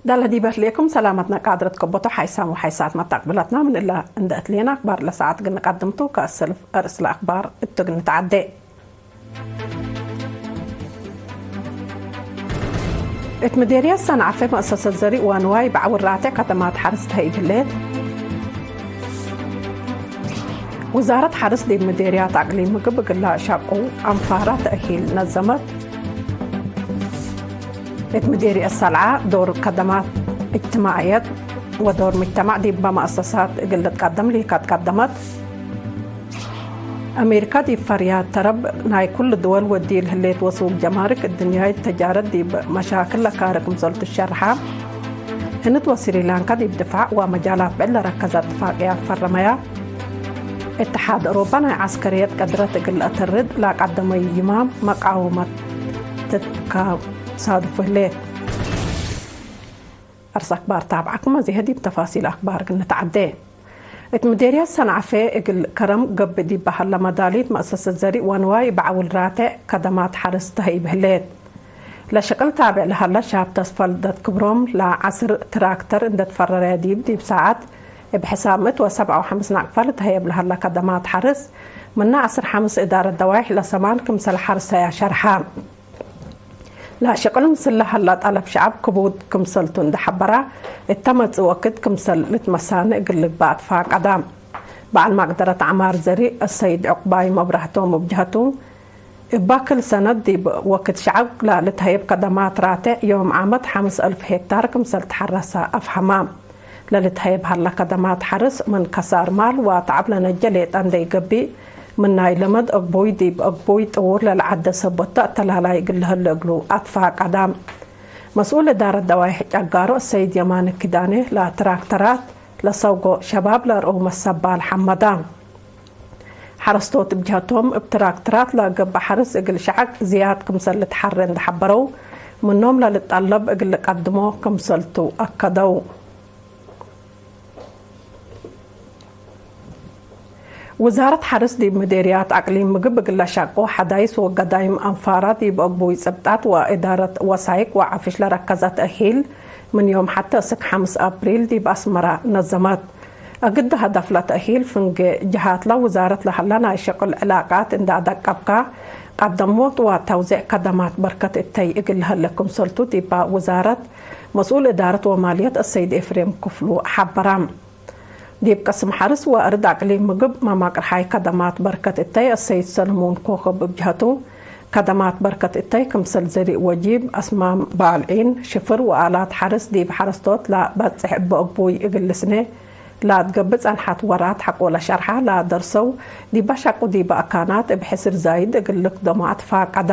ዳለ ዲበትሌኩም ሰላማትና ቃድረት ከቦቶ ሓይሳም ወሓይሳት መታቅብላትና ምን እላ እንደ እትሌና ኣክባር ለሰዓት ግን ቀድምቱ ከእሰልፍ እርስ ለኣክባር እትግን ተዓደ። እት ምዴርያ ሰንዓፈ መእሰሰት ዘሪእ ዋንዋይ ባዕውራተ ከተማት ሓርስ ተህይብሌት። ውዛረት ሓርስ ዲብ ምዴርያት ኣቅሊም ምግብ እግላ ሻቁ ኣንፋራ ተእሂል ነዘመት። እት ምዴርያ ሰልዓ ዶር ከደማት እጅትማዕየት ወዶር ምጅተማዕ ዲብ መእሰሳት እግል ልትቀደም ሊካ ትቀደመት። ኣሜሪካ ዲብ ፈርያት ተረብ ናይ ኩሉ ድወል ወዲል ህሌት ወሱቅ ጀማርክ እድንያይ ተጃረት ዲብ መሻክል ለካርክ ምሰልቱ ሸርሓ። ህንድ ወስሪላንካ ዲብ ድፋዕ ወመጃላት ብዕል ለረከዘ እትፋቅያ ፈረመያ። እትሓድ ኦሮባ ናይ ዓስከርየት ቀድረት እግል ለአተርድ ላቀደመዩ ይማም መቃወመት ትትካብ ሳዱፍ ህሌት። ኣርስ ኣክባር ታብዓኩም ኣዚ ህዲብ ተፋሲል ኣክባር ግን ንተዓደ። እት ምዴርያ ሰንዓፈ እግል ከረም ገብእ ዲብ በሃላ መዳሊት መእሰሰት ዘሪእ ወንዋይ በዓውል ራተዕ ከደማት ሓርስ ተህይብ ህሌት። ለሸቅል ታብዕ ለሃላ ሻብ ተስፋ ልደት ክብሮም ለዓስር ትራክተር እንደትፈረረ ዲብ ዲብ ሰዓት እብ ሕሳብ ምእት ወሰብዓ ወሓምስ ናቅፋ ልተህየብ ለሃላ ከደማት ሓርስ ምና ዓስር ሓምስ እዳረት ደዋይሕ ለሰማን ክምሰል ሓርሰያ ሸርሓ። ላሸቅል ምስለ ሀላ ጠለብ ሸዓብ ክቡድ ክምሰልቱ እንደ ሐበራ፣ እተ መጽእ ወክድ ክምሰል ልትመሳነ እግል ልግባእ ትፋቀዳ። በዓል ማቅደረት ዐማር ዘሪእ፣ አሰይድ ዕቁባይ መብራህቶም እብ ጀሀቱ፣ እባ ክል ሰነት ዲብ ወክድ ሸዓብ ላልትሀየብ ከደማት ራቴዕ ዮም ዓመት ሐምስ አልፍ ሄክታር ክምሰል ተሐረሰ አፍሀማ። ለልትሀየብ ሀላ ከደማት ሐርስ ምን ከሳር ማል ወተዐብ ለነጀ ሌጠ እንደ ኢገብእ፣ ምን ናይ ለመድ አግቡይ ዲብ አግቡይ ጥውር ለልዓደ ሰቦት ተአተላላይ እግል ለህለ እግሉ አትፋቀዳ። መስኡል እዳረት ደዋይሕ ጨጋሮ ሰይድ የማነ ኪዳኔ ለትራክተራት ለሰውጎ ሸባብ ለርአው መሰባል ሐመዳ። ሐረስቶት እብ ጀህቶም እብ ትራክተራት ለገብእ ሐርስ እግል ሸዐቅ ዝያድ ክምሰል ልትሐሬ እንደ ሐበረው፣ ምኖም ለልጠለብ እግል ልቀድሞ ክምሰልቱ አከደው። ውዛረት ሐርስ ዲብ ምዴርያት አቅሊም ምግብ እግል ለሻቁ ሐዳይስ ወገዳይም አንፋራ ዲብ አግቡይ ጽብጣት ወእዳረት ወሳይቅ ወዓፍሽ ለረከዘት እሂል ምን ዮም ሐቴ እስክ ሐምስ አፕሪል ዲብ አስመራ ነዘመት። እግድ ሀደፍ ለተእሂል ፍንጌ ጀሃትለ ውዛረት ለሀለ ናይ ሸቅል ዕላቃት እንደ አደቀብካ ቀደሞት ወተውዜዕ ከደማት በርከት እተይ እግል ለሀለ ክምሰልቱ ዲባ ውዛረት መስኡል እዳረት ወማልየት አሰይድ ኤፍሬም ክፍሉ ሐበራ። ዲብ ቅስም ሐርስ ወአርድ አቅሊም ምግብ መማቅርሓይ ከደማት በርከት እተይ አሰይድ ሰለሙን ኮኸብ እብ ጀሀቱ፣ ከደማት በርከት እተይ ክምሰል ዘሪእ ወጂብ፣ አስማም ባልዒን፣ ሽፍር ወአላት ሐርስ ዲብ ሐረስቶት ለበጽሕ እበ እግቡይ እግል ልስኔ ላትገብእ ጸንሐት ወራት ሐቆ ለሸርሓ ላደርሰው፣ ዲበ ሸቁ ዲበ አካናት እብ ሕስር ዛይድ እግል ልክደሞ አትፋቀዳ።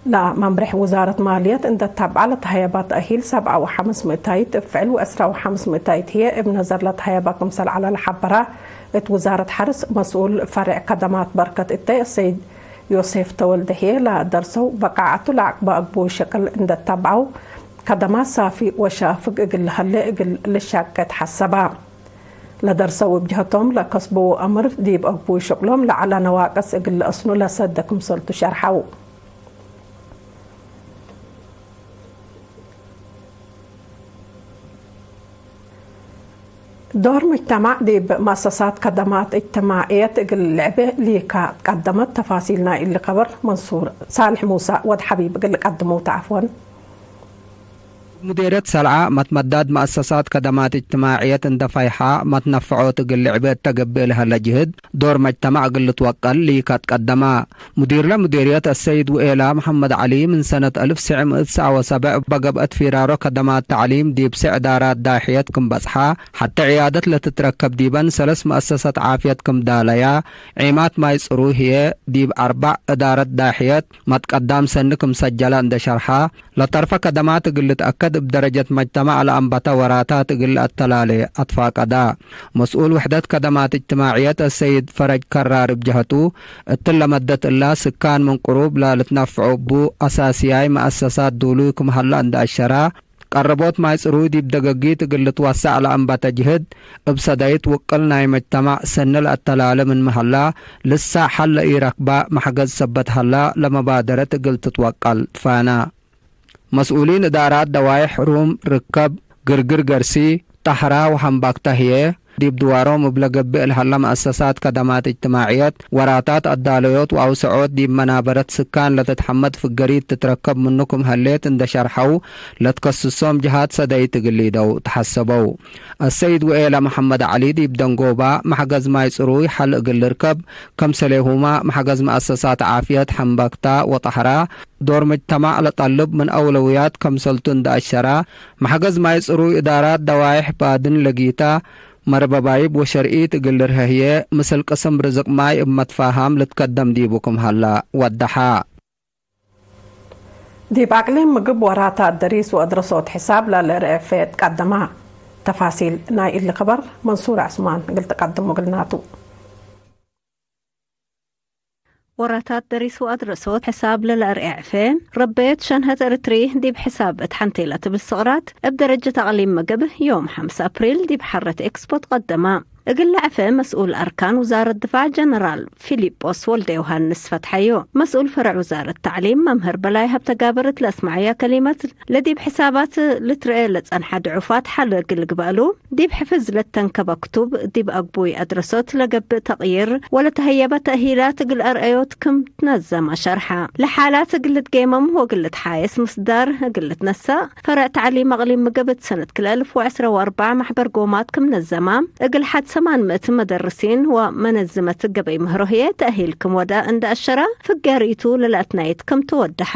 ለመምርሕ ውዛረት ማልየት እንደ ተብዐ ለተሀየበ ተእሂል ሰብዐ ወሐምስ ምእታይት እብ ፍዕል ወዕስራ ወሐምስ ምእታይት ህዬ እብ ነዘር ለተሀየበ ክምሰል ዐለ ለሐበረ እት ውዛረት ሐርስ መስኡል ፈሬዕ ከደማት በርከት እተይ አሰይድ ዮሴፍ ተወልደ ህዬ ለደርሰው በቃዓቱ ለዐቅበ አግቡይ ሸቅል እንደ ተብዐው ከደማት ሳፊ ወሻፍግ እግል ለሀሌ እግል ልሻቄ ተሐሰባ። ለደርሰው እብ ጀህቶም ለከስበው አምር ዲብ አግቡይ ሸቅሎም ለዐለ ነዋቅስ እግል ለአስኑ ለሰደ ክምሰልቱ ሸርሐው። ዶር ምጅተማዕ ዲብ መአሰሳት ከደማት እጅትማዕየት እግል ልዕቤ ሊካ ቀደመት። ተፋሲል ናይ እሊ ከበር መንሱር ሳልሕ ሙሳ ወድ ሐቢብ እግል ቀድመው ተዓፍወን። ሙዴርየት ሰልዓ መትመዳድ መአሰሳት ከደማት እጅትማዕየት እንደ ፈይሓ መትነፍዖት እግል ልዕቤት ተገብእ ለሀለ ጅህድ ዶር መጅተማዕ እግል ልትወቀል ሊካ ትቀደማ። ሙዲርለ ሙዴርየት አሰይድ ውኤላ መሐመድ ዐሊ ምን ሰነት አልፍ ስዕ ምእት ሰዓ ወሰብዕ በገብአት ፊራሮ ከደማት ተዕሊም ዲብ ስዕ እዳራት ዳሕየት ክም በጽሓ፣ ሐተ ዕያደት ለትትረከብ ዲበን ሰለስ መአሰሰት ዓፍየት ክም ዳለያ፣ ዒማት ማይ ጽሩይ ህዬ ዲብ አርባዕ እዳረት ዳሕየት መትቀዳም ሰኒ ክም ሰጀላ እንደ ሸርሓ፣ ለተርፈ ከደማት እግል ልትአከድ እብ ደረጀት መጅተማዕ ለአንበተ ወራታት እግል ለአተላሌ አትፋቀዳ። መስኡል ውሕደት ከደማት እጅትማዕየት አሰይድ ፈረጅ ከራር እብ ጀሀቱ፣ እትለ መደት እላ ስካን ምን ቅሩብ ለልትነፍዑ እቡ አሳስያይ መአሰሳት ዱሉይ ክም ሀላ እንደ አሸራ፣ ቀረቦት ማይ ጽሩይ ዲብ ደገጊት እግል ልትወሰዕ ለአንበተ ጅህድ፣ እብ ሰዳይት ውቅል ናይ መጅተማዕ ሰኒ ለአተላለ ምን መሀላ፣ ልሳዕ ሐል ለኢረክባ መሕገዝ ሰበት ሀላ፣ ለመባደረት እግል ትትወቀል ትፋና። መስኡሊን እዳራት ደዋይሕ ሩም ርከብ ግርግር ገርሲ ጣሕራ ወሐምባክታ ህየ ዲብ ድዋሮም እብለ ገብእ ለሀላ መአሰሳት ከደማት እጅትማዕየት ወራታት አዳለዮት ወአውሰዖት ዲብ መናበረት ስካን ለትትሐመድ ፍገሪት ትትረከብ ምኑ ክም ሀሌት እንደ ሸርሐው ለትከስሶም ጀሃት ሰደይት እግል ኢደው ተሐሰበው። አሰይድ ወኤለ መሐመድ ዐሊ ዲብ ደንጎባ መሕገዝ ማይ ጽሩይ ሐል እግል ልርከብ ከምሰሌሁማ መሕገዝ መአሰሳት ዓፍየት ሐምባክታ ወጣሕራ ዶር ምጅተማዕ ለጠልብ ምን አውለውያት ከምሰልቱ እንደ አሸራ፣ መሕገዝ ማይ ጽሩይ እዳራት ደዋይሕ ባድን ለጊታ መርበባይብ ወሸርኢት እግል ልርሀህየ ምስል ቅስም ርዝቅ ማይ እብ መትፋሃም ልትከደም ዲቡ ክም ሀላ ወደሓ። ዲብ አቅሊም ምግብ ወራታት ደሪስ ወአድረሶት ሕሳብ ለልርዕፌ ትቀደማ። ተፋሲል ናይ እሊ ክበር መንሱር ዐስማን እግል ትቀድሙ እግልናቱ። ወራታት ደሪስ ወአድረሶት ሕሳብ ለለአርኤ ዕፌ፣ ረበየት ሸንሀት ኤርትሪ ዲብ ሕሳብ እት ሐንቴላ ትብል ስቕራት፣ እብ ደረጀት አቅሊም ምግብ፣ ዮም ሐምስ አፕሪል ዲብ ሐረት ኤክስፖ ትቀደማ። እግል ለዕፌ መስኡል አርካን ውዛረት ድፋዕ ጀነራል ፊሊጶስ ወልደ ዮሃንስ ፈትሐዮ። መስኡል ፈረዕ ውዛረት ተዕሊም መምህር በላይ ሀብተጋብር እት ለአስመዐያ ከሊመት፣ ለዲብ ሕሳባት ልትርኤ ለጸንሐ ድዑፋት ሐል እግል ልግበእሉ፣ ዲብ ሕፍዝ ለተንከበ ክቱብ፣ ዲብ አግቡይ አድረሶት ለገብእ ተቅይር ወለተሀየበ ተእሂላት እግል አርአዮት ክም ትነዘመ ሸርሐ። ለሓላት እግል ልትጌመም ወእግል ልትሓየስ ምስዳር እግል ልትነሳእ፣ ፈረዕ ተዕሊም አቅሊም ምግብ እት ሰነት ክልኤ አልፍ ወዕስራ ወአርበዕ ማሕበር ጎማት ክም ነዘማ፣ እግል ሐድ ሰማን ምእት መደርሲን ወመነዝመት ገበይ ምህሮ ህዬ ተእሂል ክም ወደ እንደ አሸራ፣ ፍገሪቱ ለለአትናየት ክም ትወደሐ።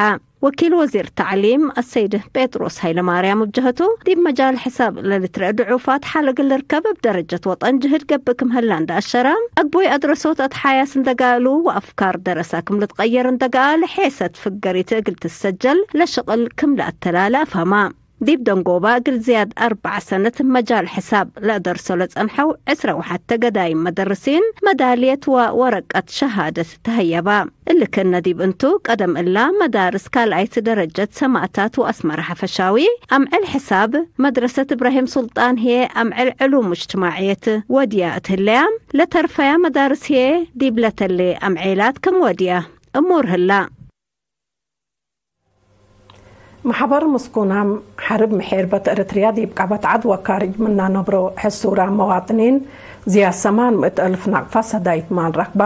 ወኪል ወዚር ተዕሊም አሰይድ ጴጥሮስ ሀይለማርያም እብ ጀሀቱ፣ ዲብ መጃል ሕሳብ ለልትረአ ድዑፋት ሐል እግል ልርከብ እብ ደረጀት ወጠን ጅህድ ገብእ ክም ሀላ እንደ አሸራ፣ አግቡይ አድረሶት አትሓያስ እንደጋሉ ወአፍካር ደረሳ ክም ልትቀየር እንደገአ ለሔሰት ፍገሪት እግል ትሰጀል ለሽቅል ክም ለአተላለ አፍሀማ። ዲብ ደንጎባ እግል ዝያድ አርበዕ ሰነት መጃል ሕሳብ ለአደርሶ ለጸንሐው ዕስራ ወሐተ ገዳይም መደርሲን መዳልየት ወወረቀት ሸሃደት ተሀየባ። እሊ ክእነ ዲብ እንቱ፣ ቀደም እላ መዳርስ ካልኣይት ደረጀት ሰማእታት ወአስመረ ሐፈሻዊ አምዕል ሕሳብ፣ መድረሰት እብራሂም ሱልጣን ህዬ አምዕል ዕሉም እጅትማዕየት ወድያ እት ህለያ፣ ለተርፈያ መዳርስ ህዬ ዲብ ለተሌ አምዔላት ክም ወድያ እሙር ህላ። ማሕበር ምስኩናም ሐርብ ምሔርበት ኤረትርያ ዲብ ቀበት ዐድ ወካርጅ ምና ነብሮ ሕሱራ መዋጥኒን ዝያድ ሰማን ምእት እልፍ ናቅፋ ሰዳይት ማል ረክባ።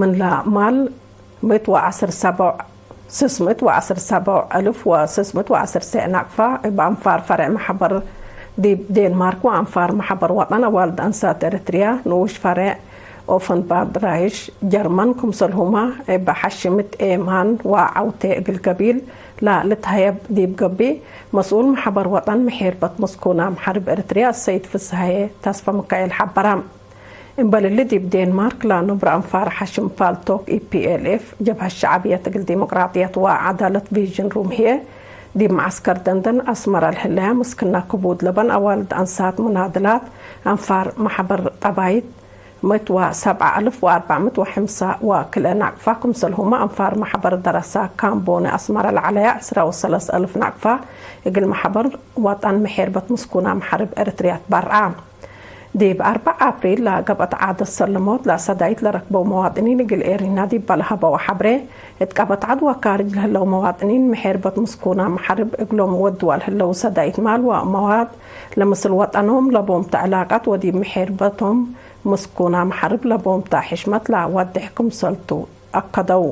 ምንላ ማል ምእት ወዐስር ሰቦዕ፣ ስስ ምእት ወዐስር ሰቦዕ እልፍ ወስስ ምእት ወዐስር ሴዕ ናቅፋ እብ አንፋር ፈርዕ ማሕበር ዲብ ዴንማርክ ወአንፋር ማሕበር ወጠን አዋልድ አንሳት ኤረትርያ ንኡሽ ፈርዕ ኦፈንባድ ራይሽ ጀርመን ክምሰልሁማ እብ ሐሽምት ኤማን ወዐውቴ እግል ገቢል ለልትሀየብ ዲብ ገብእ፣ መስኡል ማሕበር ወጠን ምሒርበት ምስኩናም ሐርብ ኤረትርያ አሰይድ ፍስሃየ ተስፈ ምካኤል ሐበራ። እምበል እሊ ዲብ ዴንማርክ ለኑብረ አንፋር ሐሽም ፓልቶክ ኢ ፒ ኤል ኤፍ ጀብሀት ሸዕብየት እግል ዲሞቅራጥየት ወዐዳለት ቪዥን ሩም ህዬ፣ ዲብ መዓስከር ደንደን አስመረ ለህለያ ምስክና ክቡድ ለበን አዋልድ አንሳት ሙናድላት አንፋር ማሕበር ጠባይት፣ ምእት ወሰብዓ እልፍ ወአርበዕ ምእት ወሐምሳ ወክልኤ ናቅፋ፣ ክምሰልሁመ አንፋር ማሕበር ደረሳ ካምቦኒ አስመረ ለዐለያ ዕስራ ወሰለስ እልፍ ናቅፋ፣ እግል ማሕበር ወጠን ምሒርበት ምስኩናም ሐርብ ኤረትርያ ትበርዓ። ዲብ አርበዕ አፕሪል ለገብአት ዓደት ሰለሞት ለሰዳይት ለረክበው መዋጥኒን እግል ኤሪና ዲብ ለሀበው ሐብሬ፣ እት ቀበት ዐድ ወካርጅ ለህለው መዋጥኒን ምሒርበት ምስኩናም ሐርብ እግሎም ወድዋ ለህለው ሰዳይት ማል ወመዋድ ለምስል ወጠኖም ለቦምተ ዕላቀት ወዲብ ምሒርበቶም ምስኩናም ሐርብ ለቦምታ ሕሽመት ለአወድሕ ክምሰልቱ አከደው።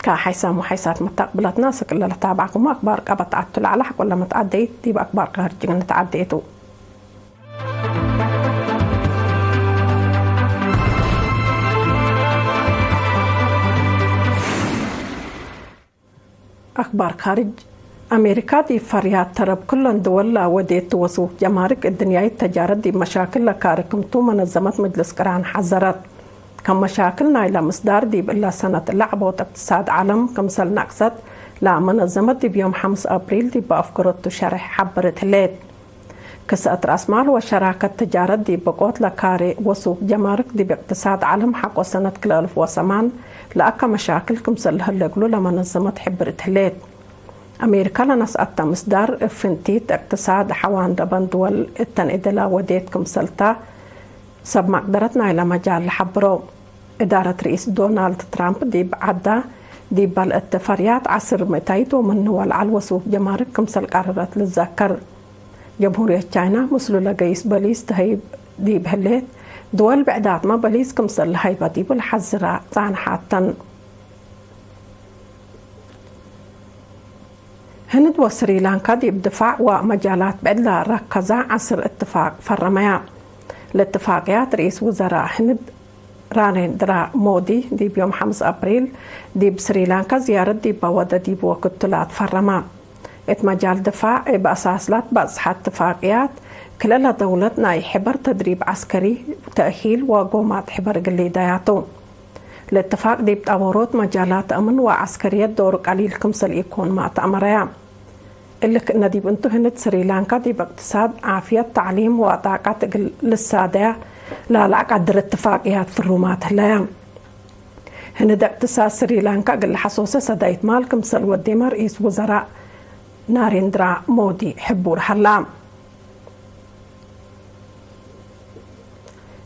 ከሐይሳም ወሐይሳት መታቅብለትና ስቅለ ለታባዕኩሞ አክባር ቀበት አቱ ለዐለ ሐቆ ለመትዓደይት ዲብ አክባር ካርጅ ንትዓደይቱ። አክባር ካርጅ። አሜሪካ ዲብ ፈርያት ተረብ ክለን ድወል ለአወዴት ወሱክ ጀማርክ እድንያይት ተጃረት ዲብ መሻክል ለካርክምቱ መነዘመት ምጅልስ ቅራን ሐዘረት። ከም መሻክል ናይላ ምስዳር ዲብ እላ ሰነት ለዐቦት እቅትሳድ ዐለም ክምሰል ነቅሰት ለመነዘመት ዲብ ዮም ሐምስ አፕሪል ዲብ አፍገረቱ ሸርሕ ሐበርት ህሌት። ክሰአት ረአስማል ወሸራከት ተጃረት ዲብ ብቆት ለካሬ ወሱክ ጀማርክ ዲብ እቅትሳድ ዐለም ሐቆ ሰነት ክልኤ እልፍ ወሰማን ለአከ መሻክል ክምሰል ለህለ እግሉ ለመነዘመት ሕብርት ህሌት። አሜሪካ ለነስአተ ምስዳር እብ ፍንቲት እቅትሳድ ሐዋን ለበን ድወል እተን እደላ ወዴት ክምሰልታ ሰብ መቅደረት ናይለ መጃል ለሐብሮ። እዳረት ርኢስ ዶናልድ ትራምፕ ዲብ ዐዳ ዲባል እተ ፈርያት ዓስር ምእታይት ወመንወል ዓልወ ስቡብ ጀማርክ ክምሰል ቃረረት ልዘከር። ጀምሁርየት ቻይና ምስሉ ለገይስ በሊስ ተህይብ ዲብ ህሌት፣ ድወል ብዕዳትመ በሊስ ክምሰል ለሀይበ ዲቡ ለሐዝራ ጻንሓተን። ህንድ ወስሪላንካ ዲብ ድፋዕ ወመጃላት ብዕድ ለረከዛ ዓስር እትፋቅ ፈረመያ። ለእትፋቅያት ርኢስ ውዘራ ህንድ ራኔንድራ ሞዲ ዲብ ዮም ሓምስ ኣፕሪል ዲብ ስሪላንካ ዝያረት ዲብ ወደ ዲብ ወክትላት ፈረማ። እት መጃል ድፋዕ እብ ኣሳስላት ባጽሓት ትፋቅያት ክለላ ደውለት ናይ ሕበር ተድሪብ ዓስከሪ ተእሂል ወጎማት ሕበር ግሊ ዳያቱ። ለእትፋቅ ዲብ ጣወሮት መጃላት እምን ወዓስከርየት ዶር ቀሊል ክምሰል ኢኮን ማእተእመረያ። እልክ ነዲብ እንቱ ህንድ ስሪላንካ ዲብ እቅትሳድ፣ ዓፍየት፣ ተዕሊም ወጣቃት እግል ልሳደያ ላልዓ ቀድር እትፋቅያት ፍሩማት ህለያ። ህንድ እቅትሳድ ስሪላንካ እግል ለሐሶሰ ሰዳይት ማል ክምሰል ወዴማ ርኢስ ውዘራእ ናሬንድራ ሞዲ ሕቡር ሀላ።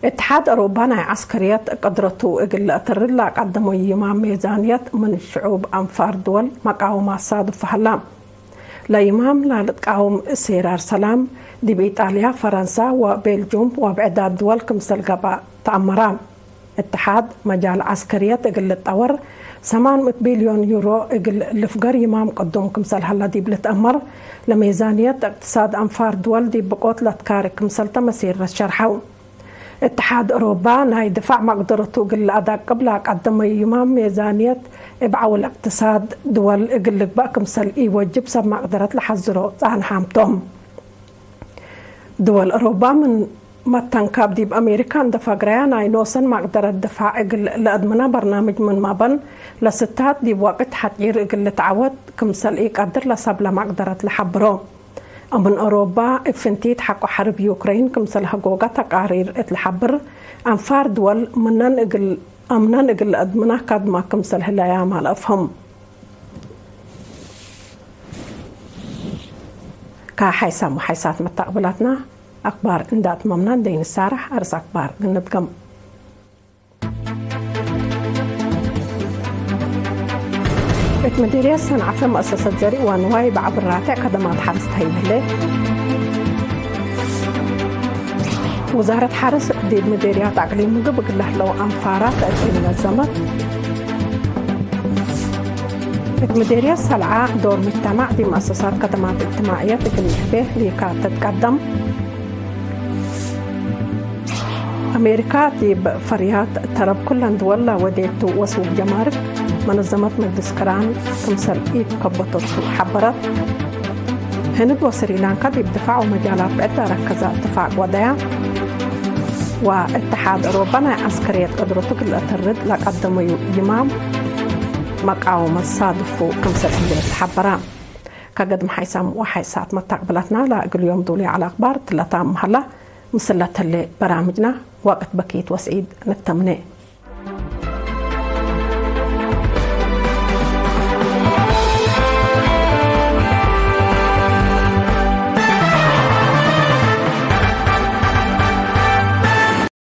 እትሓድ አውሮባ ናይ ዓስከርየት ቅድረቱ እግል ለአተርድ ለአቀደሞ ይማም ሜዛንየት ምን ሽዑብ አንፋር ድወል መቃወማ ሳድፍ ሀላ። ለይማም ላልትቃወም ሴራር ሰላም ዲብ ኢጣልያ፣ ፈረንሳ ወቤልጁም ወብዕዳት ድወል ክምሰል ገብአ ተአመራ። እትሓድ መጃል ዓስከርየት እግል ልጠወር ሰማን ምእት ቢልዮን ዩሮ እግል ልፍገር ይማም ቅዱም ክምሰል ሀላ ዲብ ልትአመር፣ ለሜዛንየት እቅትሳድ አንፋር ድወል ዲብ ብቆት ለትካርክ ክምሰል ተመሴረት ሸርሐው። እትሓድ ኦሮባ ናይ ድፋዕ መቅደረቱ እግል ለአዳቅብ ለአቀደመ ይማም ሜዛንየት እብ ዐውል እቅትሳድ ድወል እግል ልግበእ ክምሰል ኢወጅብ ሰብ መቅደረት ለሐዝሮ ጸንሓምቶም። ድወል ኦሮባ ምን መተንካብ ዲብ አሜሪካ እንደ ፈግረያ ናይ ኖሰን መቅደረት ድፋዕ እግል ለአድምና በርናምጅ ምን ማበን ለስታት ዲብ ወቅት ሐጪር እግል ልትዓወት ክምሰል ኢቀድር ለሰብለ መቅደረት ለሐብሮ። እምን ኦሮባ እብ ፍንቲት ሐቆ ሐርብ ዩክሬን ክምሰል ሀጎጋ ተቃሪር እት ለሐብር፣ አንፋር ድወል ምነን እግል አምነን እግል ለአድምና ካድማ ክምሰል ህለያ ማል አፍህም። ከሓይሳም ወሓይሳት መታቅብላትና አክባር እንዳትመምና እንደይንሳራሕ አርስ አክባር ግንድገም። እት ምድርየት ሰንዓፈ መእሰሰት ዘርኢ ወንዋይ በዐብራተ ከደማት ሓርስ ተህይብለ። ውዛረት ሓርስ ዲብ ምድርያት አቅሊም ምግብ እግል ለህለው አንፋራት እት ነዘመት። እት ምድርየት ሰልዓ ዶር ምጅተማዕ ዲብ መእሰሳት ከደማት እጅትማዕየት እግል ንሕቤ ሊካ ተትቀደም። አሜሪካ ዲብ ፈርያት ተረብ ኩለን ድወል ለወዴቱ ወስውብ ጀማርክ መነዘመት መጅልስ ቅራን ክምሰል ኢከበተቱ ሐበረት። ህንድ ወስሪላንካ ዲብ ድፋዕ ወመጃላት ብዕድ ለረከዘ እትፋቅ ወደያ። ወእትሓድ ኦሮባ ናይ ዐስከርየት ቅድረቱ እግል ለአተርድ ለቀደመዩ ይማም መቃወመት ሳድፉ ክምሰል ህሌት ሐበራ። ከገድም ሓይሳም ወሓይሳት መታቅብላትና ለእግል ዮም ዱልያ ዐለ አክባር ትለታም ሀላ። ምስለ ተሌ በራምጅና ወቅት በኪት ወስዒድ ንተምኔ።